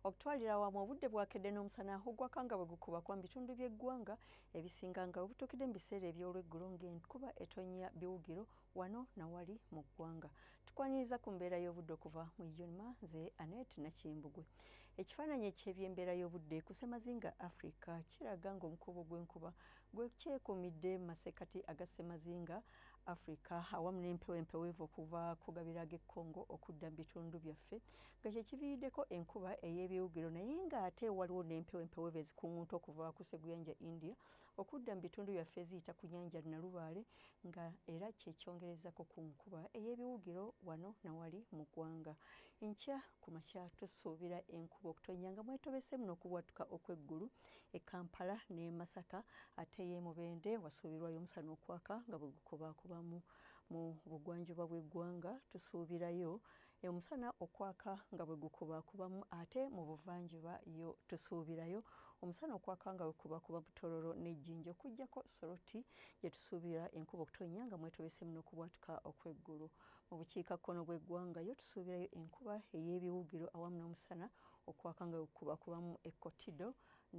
Okutwalira awamu obudde bwakedde n'omusana ogwaka nga bwe gukuba kwa mu bitundu by'eggwanga ebisinga nga webutuukidde mu biseera eby'olweggulo ng'enkuba etonnya biwugiro wano nawali mu ggwanga. Tukwaniriza ku mbeera y'obudde okuva mu UNMA, nze Annette Nakimbugwe. Ekifaananyi eky'ebyembeera y'obudde ku Ssemazinga Africa kiraga ng'omukubo gw'enkuba gwekyekuumidde mu masekkati aga Ssemazinga Africa awamu n'empewo empeweevu okuva ku gabira g'e Congo okudda mu bitundu byaffe nga kye kiviiriddeko enkuba ey'ebiwugiro, naye ng'ate waliwo n'empewo empeweevu ezikuŋŋunta okuva ku sseguyanja India okudda mu bitundu byaffe eziyita ku nnyanja Nalubaale nga era kye kyongerezako ku nkuba ey'ebiwugiro wano nawali mu ggwanga. Enkya ku makya tusuubira enkuba okutonnya nga mwetobeseemu n'okubwatuka okw'eggulu e Kampala ne Masaka, ate ye Mubende wasuubirwayo omusana okwaka nga bwe gukubaakubamu. Mu bugwanjuba bw'eggwanga tusuubirayo omusana okwaka nga bwe gukubaakubamu, ate mu buvanjuba yo tusuubirayo omusana okwaka nga bwe gukubakuba Butororo n'Ejjinja, okuggyako Soroti gye tusuubira enkuba okutonnya nga mwetobeseemu n'okubwatuka okw'eggulu. Mu bukiikakkono bw'eggwanga yo tusuubirayo enkuba ey'ebiwugiro awamu n'omusana okwaka nga bwe gukubakubamu e Kotido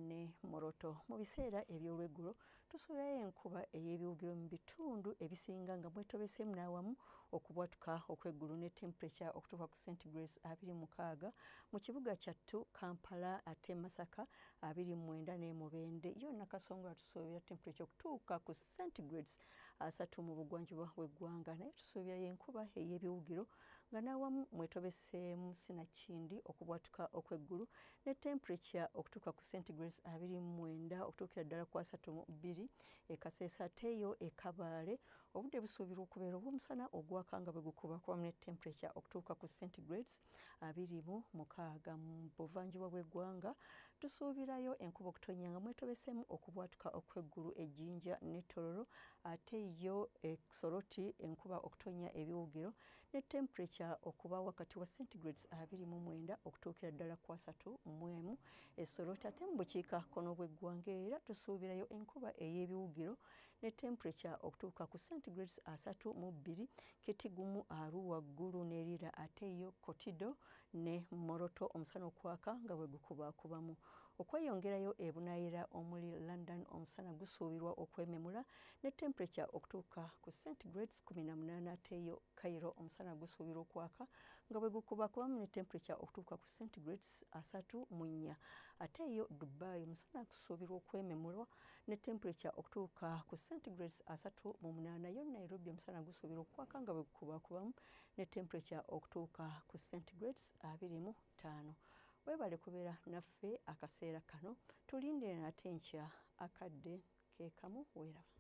ne Moroto. Mu biseera eby'olweggulo tusuubirayo enkuba ey'ebiwugiro mu bitundu ebisinga nga mwetobeseemu n'awamu okubwatuka okw'eggulu ne temperature okutuuka ku centigrades 26 mu kibuga kyattu Kampala, ate Masaka 29 ne Mubende. Yo Nakasongola tusuubira temperature okutuuka ku centigrades 30 mu bugwanjuba bw'eggwanga, naye tusuubirayo enkuba ey'ebiwugiro nga n'awamu mwetobeseemu sinakindi okubwatuka okw'eggulu ne temperature okutuuka ku centigrades 29 okutuukira ddala ku 32 e Kasese. Ate yo e Kabaale obudde busuubirwa okubeera obw'omusana ogwaka nga bwe gukuba kubamu ne temperature okutuuka ku centigrades 26. Mu buvanjuba bw'eggwanga tusuubirayo enkuba okutonnya nga mwetobeseemu okubwatuka okw'eggulu e Jinja ne Tororo, ate yo e Soroti enkuba okutonnya ebiwugiro ne temperature okuba wakati wa centigrades 29 okutuukira ddala ku 31 e Soroti. Ate mu bukiikakkono bw'eggwanga era tusuubirayo enkuba ey'ebiwugiro ne temperature okutuuka ku centigrades 32 Kitigumu, Arua, Gulu ne Lira, ate yo Kotido ne Moroto omusana okwaka nga bwe gukubaakubamu. Okweyongerayo e Bunaayira omuli London omusana gusuubirwa okwememula ne temperature okutuuka ku centigrades 18, ate yo Cairo omusana gusuubirwa okwaka nga bwe gukubakubamu ne temperature okutuuka ku centigrades 34. Ate yo Dubai omusana gusuubirwa okwememulwa ne temperature okutuuka ku centigrades 38. Yo Nairobi omusana gusuubirwa okwaka nga bwe gukubakubamu ne temperature okutuuka ku centigrades 25. Webale kubeera naffe akaseera kano, tulindire nate enkya akadde ke kamu. Weeraba.